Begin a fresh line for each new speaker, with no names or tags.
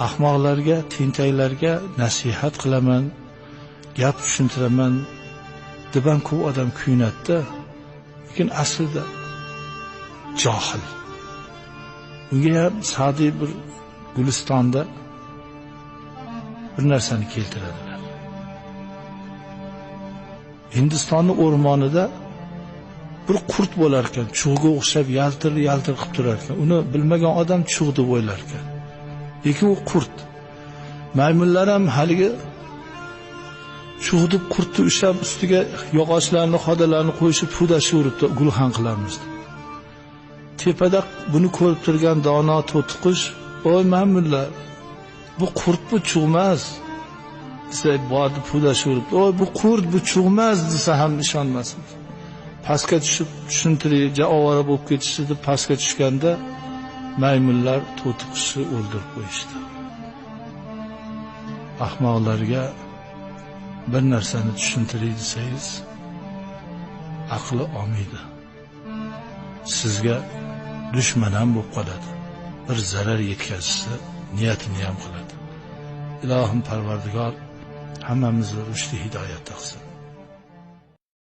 Ahmoqlarga, tentaklarga nasihat qilaman, gap tushuntiraman deb ham ko'p odam kuyunadi-da, lekin aslida johil. Unga ham Sa'diy bir Gulistonda bir narsani keltiradilar. Hindistonning o'rmonida bir qurt bo'lar ekan, chug'ga o'xshab yaltir yaltir qilib turar ekan. Uni bilmagan odam chug' deb o'ylar ekan. Lekin u qurt. Maymunlar ham haligi chug' deb qurtni ushlab ustiga yog'ochlarni, xodalarni qo'yishib pudashaveribdi, gulxan qilamiz deb. Tepada buni ko'rib turgan dono to'tiqush, "Oy maymunlar, bu qurt, bu chug' emas" desa, bordi pudashaveribdi. "Oy bu qurt, bu chug' emas" desa ham ishonmasin. Pastga tushib tushuntirib, ovora bo'lib ketishdi deb pastga tushganda maymunlar to'tiqushni o'ldirib qo'yishdi. Ahmoqlarga bir narsani tushuntiray desangiz, aqli olmaydi. Sizga dushman ham bo'lib qoladi. Bir zarar yetkazishni niyatini ham qiladi. Ilohim Parvardigor hammamizni rushdi hidoyatda qilsin.